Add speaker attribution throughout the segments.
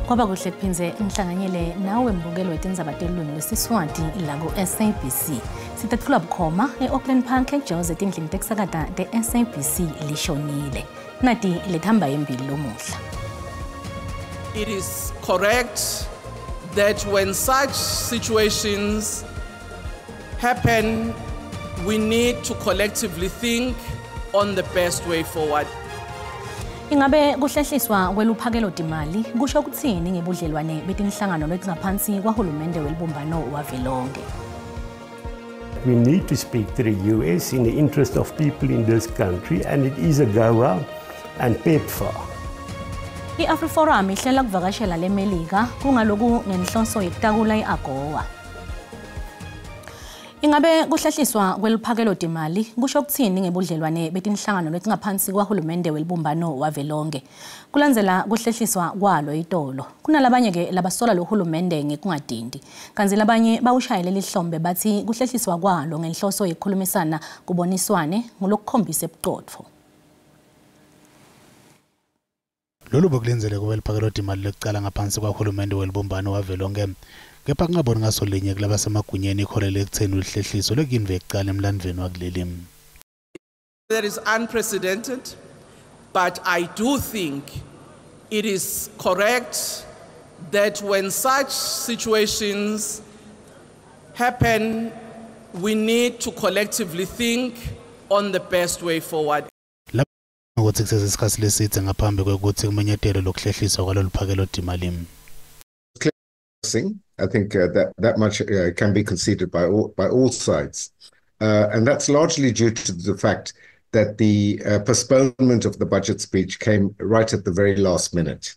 Speaker 1: Kwaba kuhle kuphindze ngihlanganyele nawe mbukelo wetindzaba telulwimi lwesiSwati la ku-SABC. Sitetfula bukhoma e-Auckland Park eJozi etindlini tekusakata te-SABC lishonile. Nati lethamba embili lomuhla.
Speaker 2: It is correct that when such situations happen, we need to collectively think on the best way forward.
Speaker 1: Ingabe kuhlehliswa kweluphakelo timali kusho ukuthini ngebudlelwane betinhlangano letingaphansi kwahulumende welibumbano wavelonkhe?
Speaker 3: We need to speak to the US in the interest of people in this country, and it is AGOA and PEPFAR.
Speaker 1: I-AfriForum ihlela kuvakashela leMelika kungaloku ngenhloso yekutakula i-AGOA. Ingabe kuhlehliswa kweluphakelo timali kusho ukuthini ngebudlelwane betinhlangano letingaphansi kwahulumende welibumbano wavelonkhe? Kulandzela kuhlehliswa kwalo itolo, kunalabanye-ke labasola lo hulumende ngekungadindi, kantsi labanye bawushayele lihlombe bathi kuhlehliswa kwalo ngenhloso yekukhulumisana kuboniswane ngulokukhombisa ebuqotho.
Speaker 4: Lolu bekulindzeleke kube liphakelo timali lekucala ngaphansi kwahulumende welibumbano wavelonkhe, kepha kungaboni ngaso linye kulabasemagunyeni ikholele ekutheni luhlehliso lwekuyintfo yekucala emlandvweni wakuleli.
Speaker 2: That is unprecedented, but I do think it is correct that when such situations happen, we need to collectively think on the best way forward.
Speaker 4: Ukuthi kusesesikhathi lesidze ngaphambi kwekuthi kumenyetelwe lokuhlehliswa kwalolu phakelo timali.
Speaker 5: I think that much can be conceded by all sides, and that's largely due to the fact that the postponement of the budget speech came right at the very last minute.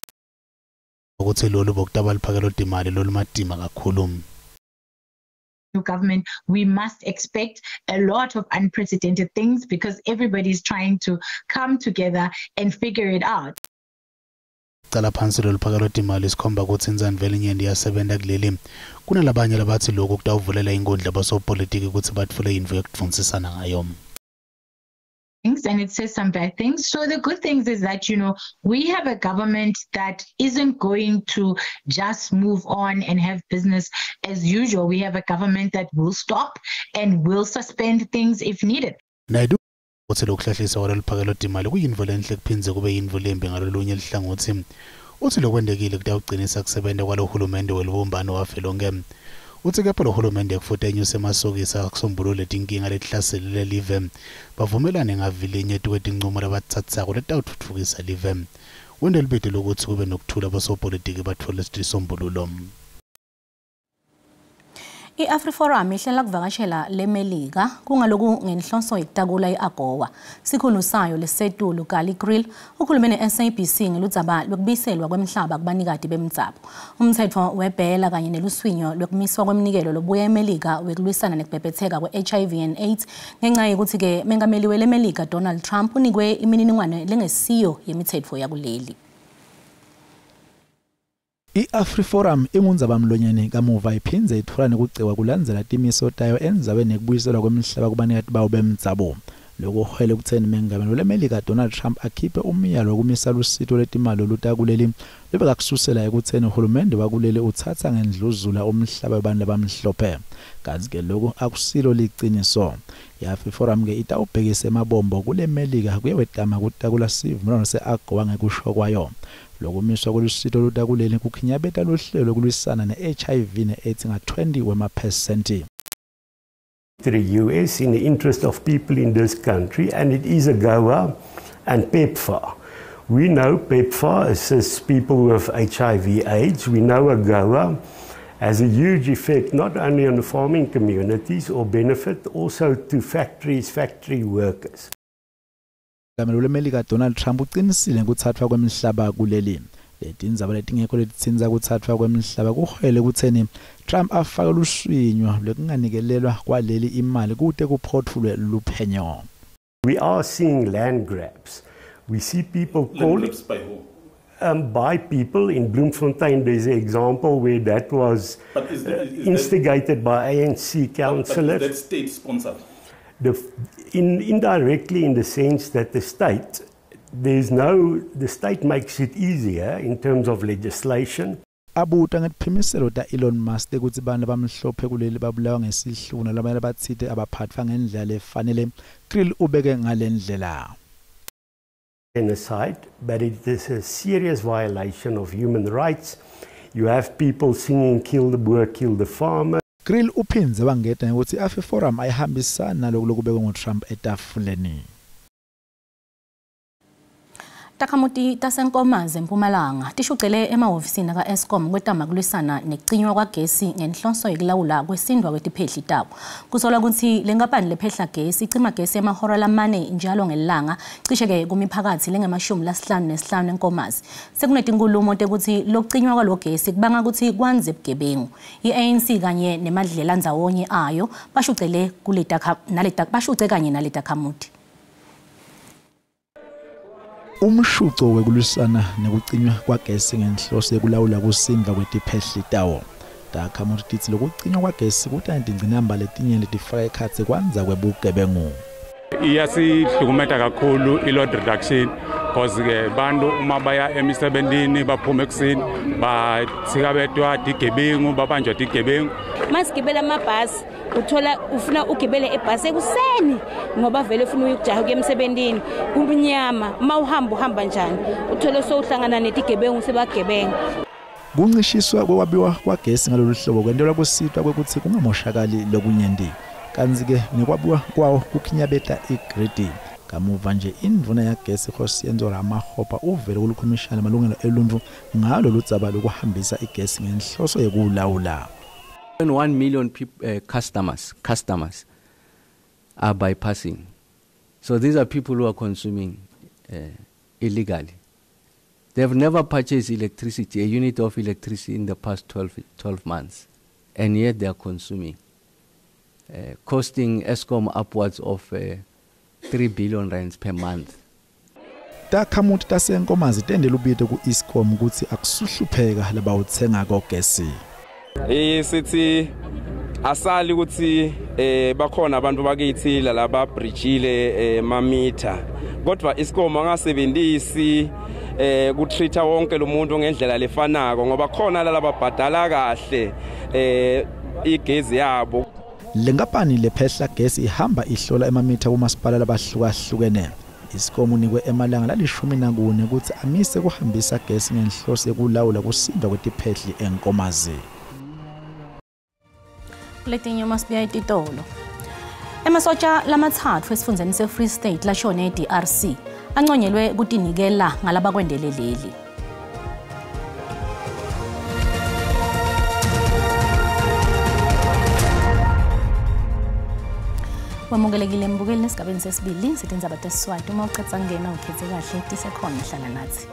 Speaker 4: Ukuthi lolu bokutaba liphakelo timali lolumatima kakhulu.
Speaker 6: Government, we must expect a lot of unprecedented things because everybody's trying to come together and figure it out.
Speaker 4: Cala phansi lolu phakelo timali sikhomba ukuthi intsandvo yelinyenti iyasebenta kuleli. Kunalabanye labathi lokhu kutawuvulela inkundla bosopolitiki ukuthi batfule intfo yekudvonsisana ngayo.
Speaker 6: Things and it says some bad things. So the good things is that we have a government that isn't going to just move on and have business as usual. We have a government that will stop and will suspend things if needed.
Speaker 4: Naidu uthi lokuhlehliswa kwalolu phakelo timali kuyintfo lenhle kuphindze kube yintfo lembi ngalolunye lihlangothi. Uthi lokwendekile kutawugcinisa kusebenta kwalo hulumende welibumbano wavelonkhe. Uthi kepha lo hulumende kufuthi enyuse emasokisi akusombulule tinkinga letihlaselile live, bavumelane ngavilinye tukwetincumo labatitsatsako letitawutfutfukisa live. Wente libito lokuthi kube nokuthula, bosopolitiki batfole sisombululo.
Speaker 1: I-AfriForum ihlela kuvakashela leMelika kungaloku ngenhloso yekutakula i-AGOA. Sikhulu sayo lesetulu Kallie Kriel ukhulume ne-SABC ngeludzaba lwekubiselwa kwemhlaba kubanikati bemdzabo. Umthetho webhela kanye neluswinyo lwekumiswa kweminikelo lobuya eMelika wekulwisana nekubhebhetheka kwe-HIV and AIDS ngenxa yekuthi-ke mengameli weleMelika Donald Trump unikwe imininingwane lengesiyo yemithetho yakuleli.
Speaker 7: I-AfriForum ingundzabamlonyeni kamuva iphindze itfola nekucekwa kulandzela timiso tayo endzabeni yekubuyiselwa kwemhlaba kubanikati bawo bemdzabo. Lokhu kuholele ekutseni mengameli wemelika Donald Trump akhiphe umyalo wekumisa lusito lwetimali oluta kuleli lobekakususela ekutseni uhulumende wakuleli utsatsa ngendluzula umhlaba webantfu labamhlophe, kantsi-ke loku akusilo liciniso. I-AfriForum-ke itawubhekisa emabombo kule Melika kuyewetama kutakula sivumelwano se-AGOA. Ngekusho kwayo, lokumiswa kwelusito luta kuleli kukhinyabeta luhlelo lokulwisana ne-HIV ne-AIDS nga-20 wemaphesenti.
Speaker 3: To the US in the interest of people in this country, and it is AGOA and PEPFAR. We know PEPFAR assists people with HIV AIDS. We know AGOA has a huge effect not only on the farming communities or benefit also to factories, factory workers.
Speaker 7: Mengameli wemelika Donald Trump uqinisile ngekuthathwa kwemhlaba kuleli. Letindzaba letingekho letitsintsa kuthathwa kwemhlaba kuholele ekutseni Trump afake luswinyo lwekunganikelelwa kwaleli imali kute kuphotfulwe luphenyo.
Speaker 3: We are seeing land grabs. We see people
Speaker 8: Land
Speaker 3: calling
Speaker 8: grabs by who?
Speaker 3: By people in Bloemfontein. There's an example where that was
Speaker 8: But is that,
Speaker 3: instigated by ANC
Speaker 8: but is
Speaker 3: councillors.
Speaker 8: That state sponsored?
Speaker 3: Indirectly, in the sense that the state There's no, the state makes it easier in terms of legislation.
Speaker 7: Abuta ngetiphimiselo ta Elon Musk ukuthi abantu abamhlophe kuleli babulawa ngesihluku nalabanye abathite abaphathwa ngendlela lefanele. Kriel ubeke ngalendlela.
Speaker 3: Genocide, but it is a serious violation of human rights. You have people singing kill the Boer, kill the farmer.
Speaker 7: Kriel uphindze wangeta ngekutsi AfriForum ayihambisani naloku lokubekwe nguTrump etafuleni.
Speaker 1: Takhamuti taseNkomazi eMpumalanga tishucele emahhovisini aka-Eskom kwetama kulwisana nekucinywa kwagesi ngenhloso yekulawula kwesindwa kwetiphehli tabo. Kusolwa kutsi le nkampani lephehla gesi icima gesi emahora lamane njalo ngelanga cishe-ke kumiphakathi lengama-55 eNkomazi. Sekunetinkulumo tekutsi lokucinywa kwalo gesi kubanga kutsi kwandze bugebengu. I-ANC kanye nemadlelandzawonye ayo bashucele bashuce kanye naletakhamuti.
Speaker 7: Umshuco wekulwisana nekucinywa kwagesi ngenhloso yekulawula kusindwa kwetiphehli tawo. Takhamuti titsi lokucinywa kwagesi kutantingcinamba letinye letifaka ekhatsi kwandza kwebugebengu.
Speaker 8: Iyasihlukumeta kakhulu i-load reduction because ke bantu uma baya emisebentini baphuma ekuseni bathikabetwa tigebengu babanjwa tigebengu.
Speaker 9: Masigibela amabhasi uthola ufuna ugibele ebhasi ekuseni ngoba vele ufuna ukujaha kuya emsebentini kumnyama uma uhamba uhamba njani uthole sowuhlangana netigebengu sebagebenga.
Speaker 7: Kuncishiswa kwekwabiwa kwagesi ngalolu hlobo kwentelwa kusitwa kwekutsi kungamoshakali lokunyenti. Kantsi-ke nekwabiwa kwawo kukhinyabeta igridi. Kamuva nje indvuna yagesi Kgosientsho Ramokgopa uvele kulukhomishana malungelo eluntfu ngalo ludzaba lokuhambisa igesi ngenhloso yekulawula.
Speaker 10: 1 million people, customers are bypassing. So these are people who are consuming illegally. They have never purchased electricity, a unit of electricity in the past 12 months, and yet they are consuming, costing Eskom upwards of 3 billion rands per month.
Speaker 7: Takhamuti taseNkomazi tende lubito ku-Eskom kutsi akusuhlupheka labawutsenga kogesi.
Speaker 11: Sithi asali ukuthi bakhona abantu bakithi laba bridgeile mamitha kodwa Eskom angasebenzisi kutreata wonke lo muntu ngendlela lefanako ngoba khona laba babhadala kahle igezi yabo.
Speaker 7: Lenkampani lephehla gesi ihamba ihlola emamitha kumasipala labahlukahlukene. Eskom unikwe emalanga la-14 kutsi amise kuhambisa gesi ngenhloso yekulawula kusindwa kwetiphehli eNkomazi.
Speaker 1: Letinye masibuya etitolo. Emasotsha lamathathu esifundzeni se-Free State lashone e-DRC anconyelwe kutinikela ngalabakwendele leli. Wamukelekile mbukeli esigabeni sesibili setindzaba tesiswati. Uma ucedza kungena ukhethe kahle tisekhona hlala nathi.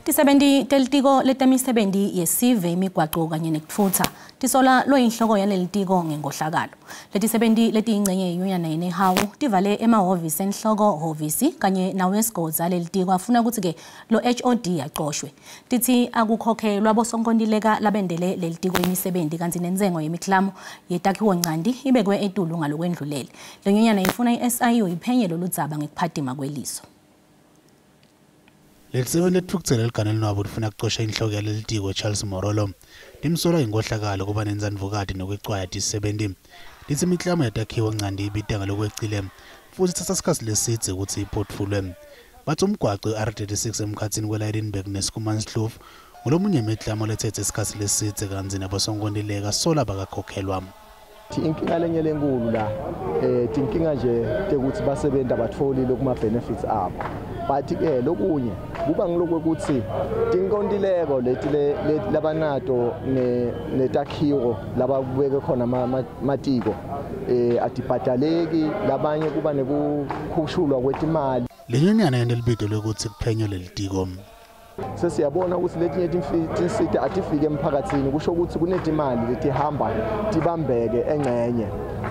Speaker 1: Tisebenti telitiko letemisebenti yesive imigwaco kanye nekutfutsa tisola loyinhloko yalelitiko ngenkohlakalo. Letisebenti letiyingcenye yenyunyana yeNehawu tivale emahhovisi enhloko hhovisi kanye nawesigodzi alelitiko afuna kutsi-ke lo HOD acoshwe. Titsi akukhokhelwa bosonkontileka labendele lelitiko imisebenti kantsi nentsengo yemiklamo yetakhiwonchanti ibekwe etulu ngalokwendlulele. Le nyunyana ifuna i-SIU iphenye loludzaba ngekuphatima kweliso.
Speaker 4: Lelisebenti letfukutsela liganeni lwabo lifuna kucosha inhloko yalelitiko Charles Morolo. Limsolwa inkohlakalo kuba nentsandvokati nokwecwaya tisebenti. Litsi imiklamo yetakhiwo nchanti ibita ngalokwecile futsi itsatsa sikhatsi lesidze kutsi iphotfulwe. Batsi umgwaco i-R36 emkhatsini kwe-Lydenburg neSchoemanskloof ngulomunye wemiklamo letsetse sikhatsi lesidze kantsi nabosonkontileka sola bakakhokhelwa.
Speaker 12: Inkinga lenye lenkulu la tinkinga nje tekuthi basebenzi abatfoli lokuma benefits abo. But ke lokunye kuba ngilokuthi tinkontileko leti labanato netakhiwo lababeke khona matiko atibhadaleki labanye kuba nekukhushulwa kwetimali.
Speaker 4: Lenyunyana yente libito lwekutsi kuphenywe lelitiko.
Speaker 12: Sesiyabona ukuthi letinye tinsita atifike emphakathini kusho ukuthi kunetimali letihamba tibambeke engcenye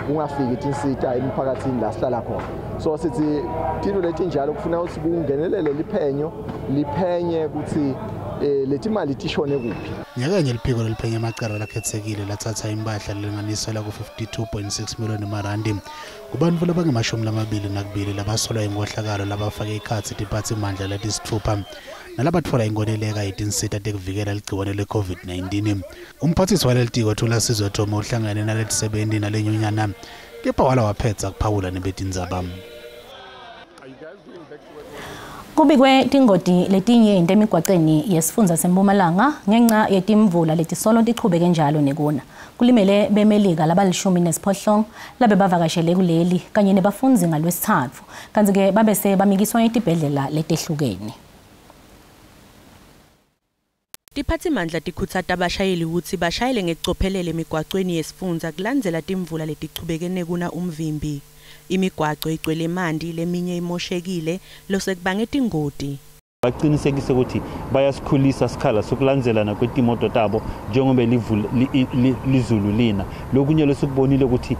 Speaker 12: kungafiki tinsita emphakathini la sihlala khona. So sithi tilo letinjalo kufuna ukuthi kungenelele liphenyo liphenye ukuthi Leti mali tishone kuphi?
Speaker 4: Nyakenye liphiko leliphenya amacala lakhetsekile lathatha impahla lelinganiselwa ku-52.6 million emarandi kubantfu labangama-22 labasolwa inkohlakalo labafake ikhatsi tiphatsimandla letisitfupha nalabatfola inkoneleka yetinsita tekuvikela ligciwane le-COVID-19. Umphathisi walelitiko Thulasizwe Thoma uhlangene naletisebenti nalenyunyana kepha wala waphetsa kuphawula nebetindzaba.
Speaker 1: Kubikwe tingoti letinyenti emigwaceni yesifundza seMpumalanga ngenca yetimvula letisolo tichubeke njalo nekuna. Kulimele bemelika labali-18 labe bavakashele kuleli kanye nebafundzi ngalwesithathu, kantsi-ke babese bamikiswa etibhedlela letehlukene.
Speaker 13: Tiphatsimandla tikhutsata abashayeli kutsi bashayele ngekucophelela emigwacweni yesifundza kulandzela timvula letichubeke nekuna umvimbi. Imigwaco igcwele emanti, leminye imoshekile, losekubange tingoti.
Speaker 14: Baqinisekise ukuthi bayasikhulisa sikhala sokulandzelana kwetimoto tabo njengoba lizulu lina. Lokunye lesikubonile ukuthi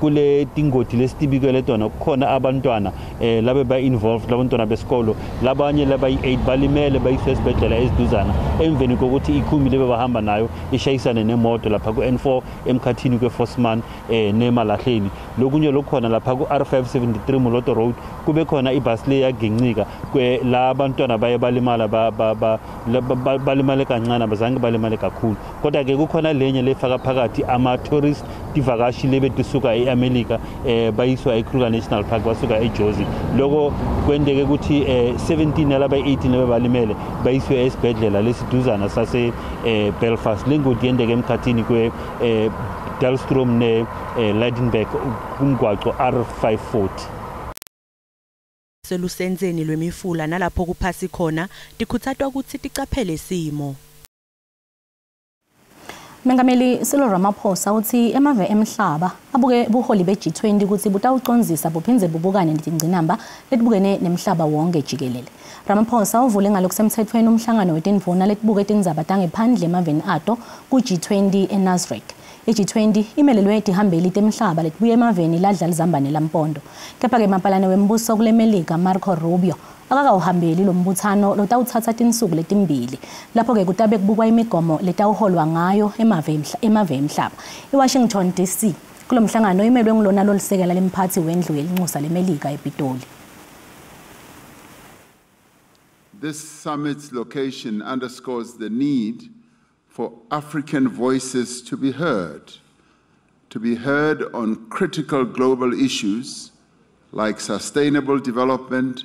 Speaker 14: kule tingoti lesitibikele tona kukhona abantwana labe ba-involved, labantwana besikolo, labanye labayi-8 balimele bayiswe esibhedlela esiduzana emveni kokuthi ikhumbi lebe bahamba nayo ishayisane nemoto lapha ku-N4 emkhathini kwe-Forsman neMalahleni. Lokunye lokukhona lapha ku-R573 Moloto Road kube khona ibhasi le yagincika la abantwana baye balimala, balimale kancane, abazange balimale kakhulu. Kodwa ke kukhona lenye lefaka phakathi ama-tourist, tivakashi lebetisuka e-America bayiswa e-Kruger National Park basuka eJozi. Loko kwenteke ukuthi 17 yalaba 18 lebe balimele bayiswe esibhedlela lesiduzana sase Belfast. Lengoti yenteke emkhathini kwe Dullstroom ne Lydenburg kumgwaco R540.
Speaker 13: Selusenzeni lwemifula nalapho kuphasi khona tikhutsatwa kutsi ticaphele simo.
Speaker 1: Mengameli Cyril Ramaphosa utsi emave emhlaba abuke buholi be-G20 kutsi butawucondzisa buphindze bubukane netingcinamba letibukene nemhlaba wonke jikelele. Ramaphosa uvule ngalokusemtsetfweni umhlangano wetindvuna letibuke tindzaba tangephandle emaveni ato ku-G20 eNasrec. I-G20 imelelwe tihambeli temhlaba letibuye emaveni ladla lizambane lampondo. Kepha-ke mapalane wembuso kulemelika Marco Rubio akakawuhambeli lo mbuthano lotawutsatsa tinsuku letimbili, lapho-ke kutabe kubukwa imigomo letawuholwa ngayo emave emhlaba. I-Washington DC kulo mhlangano imelwe ngulona lolisekela lemphathi wendlu yelinxusa lemelika ePitoli.
Speaker 15: This summit's location underscores the need for African voices to be heard on critical global issues like sustainable development,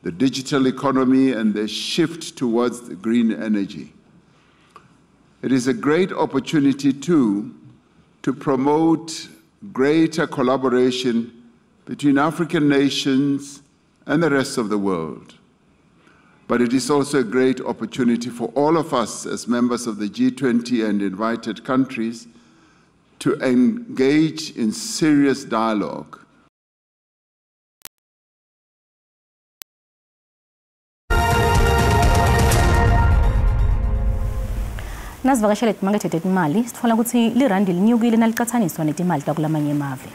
Speaker 15: the digital economy, and the shift towards the green energy. It is a great opportunity, too, to promote greater collaboration between African nations and the rest of the world. But it is also a great opportunity for all of us as members of the G20 and invited countries to engage in serious dialogue.
Speaker 1: Nasivakashele timakethe tetimali sitfola kutsi lirandi linyukile nalicatsaniswa netimali takulamanye emave.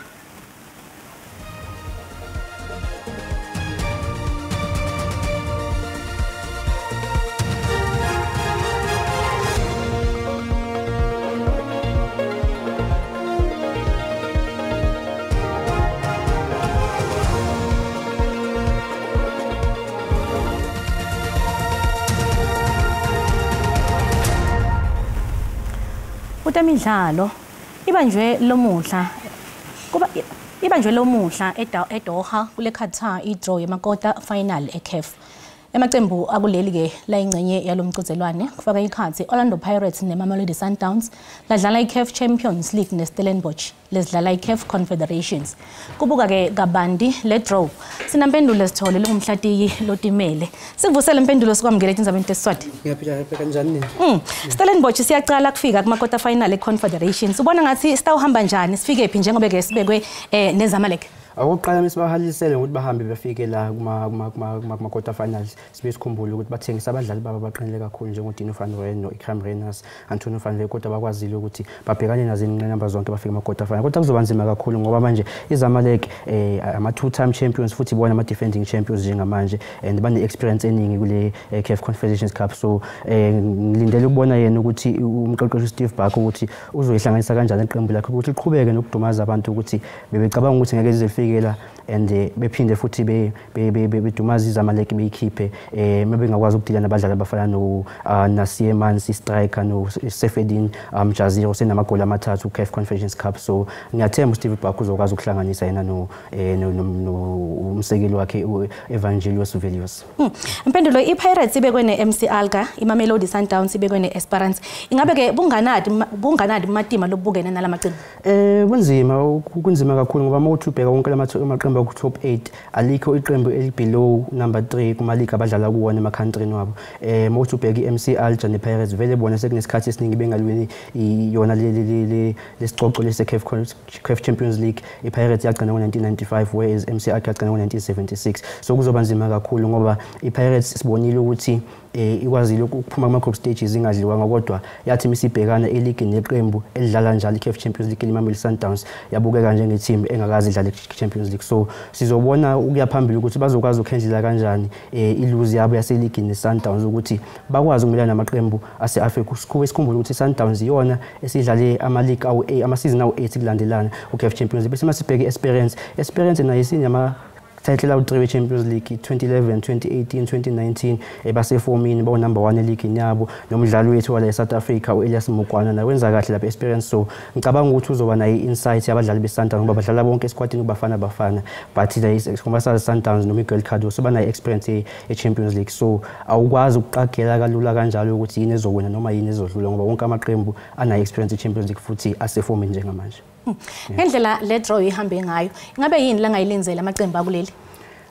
Speaker 1: Kutemidlalo ibanjwe lomuhla eDoha kule Qatar i-draw yemakota final eCAF. Emacembu akuleli ke la ingcenye yalomcudzelwane kufaka ikhathi Orlando Pirates neMamelodi Sundowns ladlala iCAF Champions League neStellenbosch lesidlala iCAF Confederations. Kubuka ke kabandi le draw sinampendulo esithole lengumhlatiyi lotimele. Sikuvusele impendulo sikwamukele etindzabeni tesiswati.
Speaker 16: Ngiyaphila kanjani nini?
Speaker 1: Stellenbosch siyacala kufika kuma quarter final eConfederations. Ubona ngathi sitawuhamba njani sifike phi njengoba ke sibekwe neZamalek?
Speaker 16: Okokuqala mesibahalisele ukuthi bahambe befike la kuma quarter finals, sibe sikhumbule ukuthi bathengisa abadlali babo abaqinile kakhulu njengoDino van Rooyen no-Iqraam Rayners, Antonio van Wyk, kodwa bakwazile ukuthi babhekane nazo ingqinamba zonke bafike kuma-quarter final. Kodwa kuzoba nzima kakhulu ngoba manje iZamalek ama-two-time champions futhi ibona ama-defending champions njengamanje and bane-experience eningi kule CAF Confederations Cup. So ngilindele ukubona yena ukuthi umqeqeshi uSteve Barker ukuthi uzoyihlanganisa kanjani iqembu lakhe ukuthi liqhubeke nokudumaza abantu ukuthi bebecabanga ukuthi ngeke lize and bephinde futhi bedumaza iZamalek beyikhiphe mebengakwazi ukudila nabadlali abafana no Nassir Mansi striker no Seifeddine Jaziri osenamagoli 3 ku-CAF Confederations Cup. So ngiyathemba uSteve Barker uzokwazi ukuhlanganisa yena no umsekeli wakhe u-Evangelios Velios.
Speaker 1: Mpendulo, iPirates ibekwe ne-MC Alger, iMamelodi Sundowns ibekwe ne-Esperance. Ingabe-ke bunganadi matima lobukene nalamaqembu?
Speaker 16: Kunzima, kunzima kakhulu ngoba uma uthi ubheka wonke amaqembu aku-top 8 alikho iqembu eli-below number 3 kuma-league abadlala kuwona ema-countryni wabo. Uma uthi ubheka i-MC Alger ne-Pirates vele bona sekunesikhathi esiningi bengalweni yona lesicoco lese-CAF Champions League. I-Pirates yagcina ngo-1995 whereas MC Alger yagcina ngo-1976. So kuzoba nzima kakhulu ngoba i-Pirates sibonile ukuthi ikwazile ukuphuma kuma-group stages ingadliwanga, kodwa yathi misibhekana eligini neqembu elidlala njalo i-CAF Champions League iMamelodi Sundowns yabukeka njenge-team engakaze idlale i-Champions League. So sizobona ukuya phambili ukuthi bazokwazi ukhendlela kanjani iluzi yabo yaseligini ne-Sundowns ukuthi bakwazi ukumelana namaqembu ase-Afrika. Sikhumbule ukuthi i-Sundowns iyona esidlale ama-league awu-8, ama-season awu-8 kulandelana ku-CAF Champions League. Bese masibheke i-Esperance, Esperance nayo isinama title awu 3 we-Champions League 2011, 2018, 2019, basefomini bawu number 1 eligini yabo. Nomdlali wethu wala eSouth Africa u-Elias Mokwana naye wenza kahle lapha Esperance. So ngicabanga ukuthi uzoba naye i-insight yabadlali be-Sundowns ngoba badlala bonke esquadini kuBafana Bafana, but ngoba sazi Sundowns noMiguel Cardoso banayo experience e-Champions League. So awukwazi ukuqagela kalula kanjalo ukuthi yini ezowina noma yini ezodlula ngoba wonke amaqembu anayo experience e-Champions League futhi asefomini njengamanje.
Speaker 1: Ngendlela le draw ihambe ngayo, ingabe yini langayilenzela amaqembu akuleli?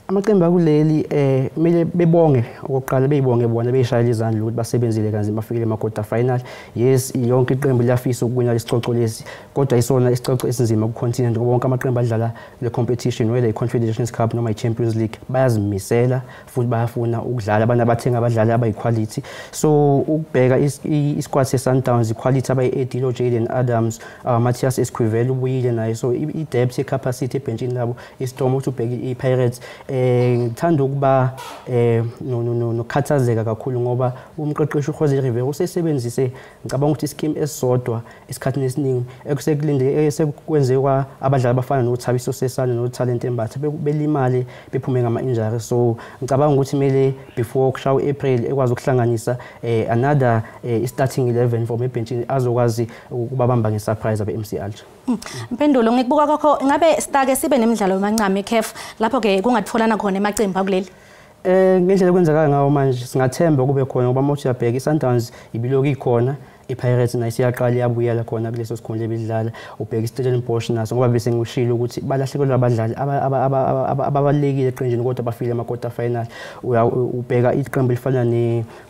Speaker 16: Amaqembu akuleli kumele bebonge okokuqala, beyibonge bona, beyishayele izandla ukuthi basebenzile kanzima bafikile ema-quarter final. Yes, yonke iqembu liyafisa ukuwina lesicoco lesi, kodwa isona isicoco esinzima ku-continent ngoba wonke amaqembu adlala le competition, whether i-Confederations Cup noma i-Champions League, bayazimisela futhi bayafuna ukudlala, banabathenga abadlali abayi-quality. So ukubheka isquad se-Sundowns, i-quality abayi-addile o-Jayden Adams, Matthias Esquivel ubuyile naye, so i-depth ye-capacity ebhentshini labo i-strong. Ukuthi ubheke i-Pirates, ngithanda ukuba nokukhathazeka kakhulu ngoba umqeqeshi uJose Riveiro usesebenzise ngicabanga ukuthi ischeme esisodwa esikhathini esiningi ekusekulinde esekwenziwa abadlali abafana noThabiso Sesane noTalent Mbatha belimale bephume ngama-injury. So ngicabanga ukuthi kumele before kushawa u-April ekwazi ukuhlanganisa another starting 11 from ebhentshini azokwazi ukubabamba nge-surprise abe-MC Alger.
Speaker 1: Mpendulo, ngikubuka kwakho ingabe sitake sibe nemidlalo emancane eCAF lapho-ke kungatholana khona emacembu akuleli?
Speaker 16: Ngendlela ekwenzakala ngayo manje singathemba kube khona ngoba uma uthi uyabheka i-Sundowns ibiloku ikhona, i-Pirates nayo isiyaqala iyabuyela khona kuleso sikhundla ebidlala. Ubheka i-Stellenbosch naso ngoba bese ngishilo ukuthi balahlekelwe abadlali ababalulekile eqenjini kodwa bafile ema-quarter final. Ubheka iqembu elifana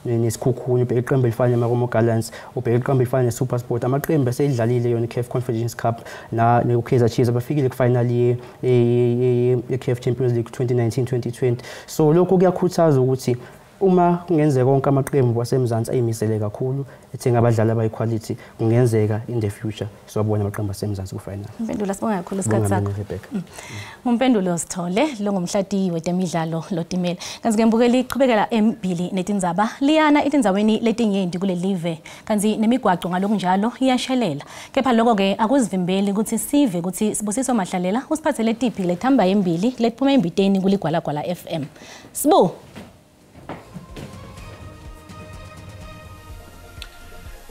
Speaker 16: neSekhukhune, ubheka iqembu elifana neMarumo Gallants, ubheka iqembu elifana neSuperSport, amaqembu aseyidlalile yona i-CAF Confederations Cup ne-Kaizer Chiefs abafikile ku-final ye-CAF Champions League 2019-2020. So lokho kuyakhuthaza ukuthi uma kungenzeka wonke amaqembu asemzansi ayimisele kakhulu ethenga abadlali abayi-quality, kungenzeka in the future siwabona amaqembu asemzansi ku-final.
Speaker 1: Mpendulo, sibonga kakhulu isikhathi sakho. Ngumpendulo Sithole lo ngumhlati wetemidlalo lotimele. Kanti-ke mbukeli iqhubekela embili netindzaba liyana etindzaweni letinyenti kule live, kanti nemigwaco ngalokunjalo iyashelela. Kepha lokho-ke akuzivimbeli ukuthi sive ukuthi Sibusiso Mahlalela usiphathele tiphi lethamba embili letiphuma embiteni kuligwalagwala FM. Sibu.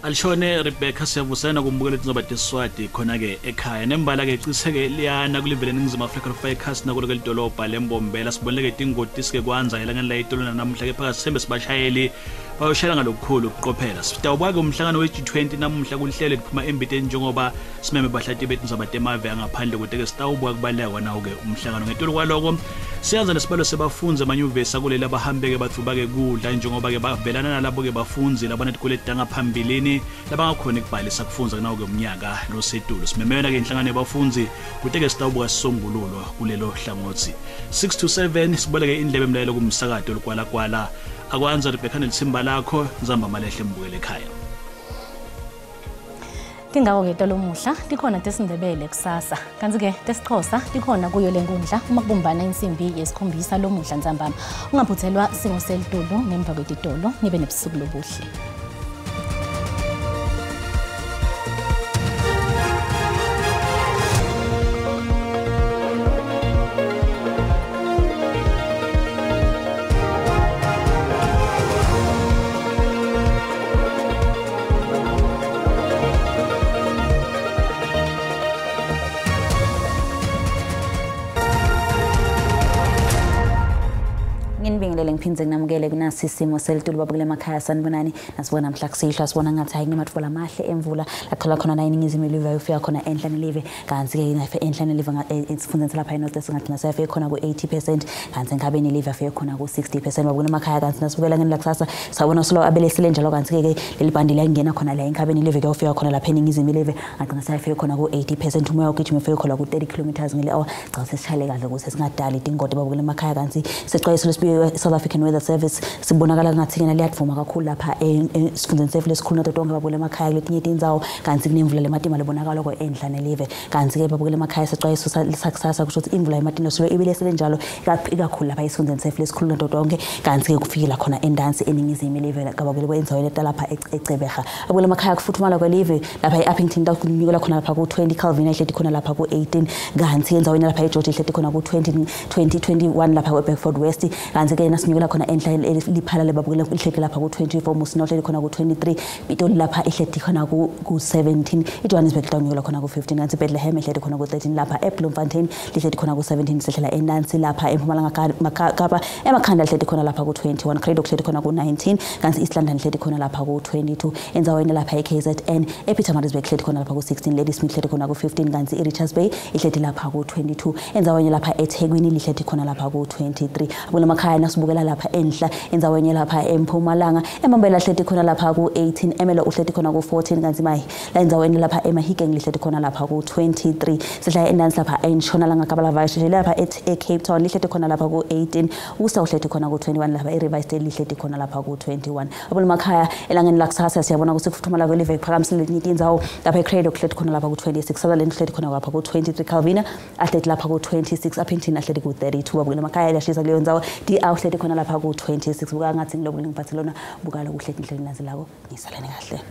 Speaker 17: Alishone Rebecca, siyavusana kumbukela tindzaba tesiswati khona-ke ekhaya. Nembala-ke ciseke liyana kulivele eNingizimu Afrika lufaka ikhasi nakulo-ke lidolobha leMbombela. Sibonile-ke tingoti sike kwanza elangeni la itolo namuhla-ke phakathi sembe sibashayeli Bayoshayela ngalokukhulu ukuqophela. Sitawubuka-ke umhlangano we-G20 namuhla kulihlelo liphuma embiteni njengoba simeme bahlati betindzaba temave angaphandle kute-ke sitawubuka kubaluleka kwanawo-ke umhlangano. Ngetulu kwaloko siyaza nesibalo sebafundzi emanyuvesi akuleli abahambe-ke bathuba-ke kudla njengoba-ke bavelana nalabo-ke bafundzi labanetikweleti tangaphambilini labangakhoni kubhalisa kufundza kunawo-ke umnyaka losetulu. Simemela-ke inhlangano yebafundzi kute-ke sitawubuka sisombululo kulelo hlangothi. 6 to 7 siboleke indlebe emlayelo kumsakato ligwalagwala. Akwanza Rebecca nelithimba lakho nzamba malehle mbukele ekhaya.
Speaker 1: Tingako-ke talomuhla tikhona tesiNdebele kusasa, kanti-ke tesiXhosa tikhona kuyo le nkundla uma kubumbana insimbi yesikhombisa lomuhla ntsambama. Ungaphuthelwa simo selitulu ngemva kwetitolo. Nibe nebusuku lobuhle.
Speaker 18: Nginibingelele ngiphindze nginamukele kunasi isimo selitulu babukele emakhaya. Sanibonani. Nasibona mhla kusihlwa sibona ngathi hayi kunematfuba amahle emvula lathola khona la eningizimu yelive ayofika khona enhla nelive, kanti-ke enhla nelive esifundeni salapha eNorth West ngagcina seyafike khona ku-80%, kanti enkabeni yelive afike khona ku-60% babukele emakhaya. Kanti nasibukela ngeni lakusasa sawubona solo abelesile njalo, kanti-ke leli bhandi liyangena khona la enkabeni yelive kuyofika khona lapha eningizimu yelive ngagcina seyafike khona ku-80%. Umoya ugijima ufike khona ku-30 kilometers ngele hour. Cha sesishayele kahle ukuze singadali tingoti babukele emakhaya. Kanti sexwayiso lesibike South African Weather Service sibonakala ngathi kena liyadvuma kakhulu lapha esifundeni sethu lesikhulu nato tonke babukele emakhaya kuletinye tindzawo, kanti kunemvula lematima lebonakala ko enhla nelive. Kanti-ke babukele emakhaya sexwayiso sakusasa kusho ukuthi imvula ematima suke ibile selenjalo ikakhulu lapha esifundeni sethu lesikhulu nato tonke, kanti-ke kufikela khona endansi eningizimu yelive kababukele endzaweni etalapha eCebeha. Babukele emakhaya kufuthumala kwelive lapha e-Upington kunyukela khona lapha ku-20, Calvin ihleti khona lapha ku-18, kanti endzaweni lapha eGeorge ihleti khona ku-20, 20, 21 lapha e-Bedford West. Kanti-ke nasinyukela khona enhla liphala lebabukele ihleti lapha ku-24, Musina uhleli khona ku-23, Pitoli lapha ihleti khona ku-17, iJohannesburg litawunyukela khona ku-15, kanti iBethlehem ihleti khona ku-13, lapha eBloemfontein lihleti khona ku-17, sehlela enansi lapha eMpumalanga Kapa eMakhanda lihleti khona lapha ku-21, Cradock lihleti khona ku-19, kanti East London lihleti khona lapha ku-22, endzaweni lapha e-KZN ePietermaritzburg ihleti khona lapha ku-16, Ladysmith ihleti khona ku-15, kanti i-Richards Bay ihleti lapha ku-22, endzaweni lapha eThekwini lihleti khona lapha ku-23. Abukele emakhaya nasibukela lapha enhla endzaweni lapha eMpumalanga eMambela lihleti khona lapha ku-18, Emelo uhleti khona ku-14, kanti la endzaweni lapha eMahikeng lihleti khona lapha ku-23. Sihla endansi lapha eNtshonalanga Kapa lavakashele lapha e-Cape Town lihleti khona lapha ku-18, Worcester uhleti khona ku-21, lapha e-Riversdale lihleti khona lapha ku-21. Abukele emakhaya elangeni lakusasa siyabona ukuthi kufuthumala kwelive kuphakamisile letinye tindzawo lapha eCradock kuhleti khona lapha ku-26, Sutherland kuhleti khona lapha ku-23, Calvina ahleti lapha ku-26, Upington ahleti ku-32. Babukele emakhaya liyashisa kuleyo ndzawo, DA uhleti khona lapha ku-26. Buka ngathi ngiloku ngiphathe lona bukala kuhle endleleni landzelako. Ngisalane kahle.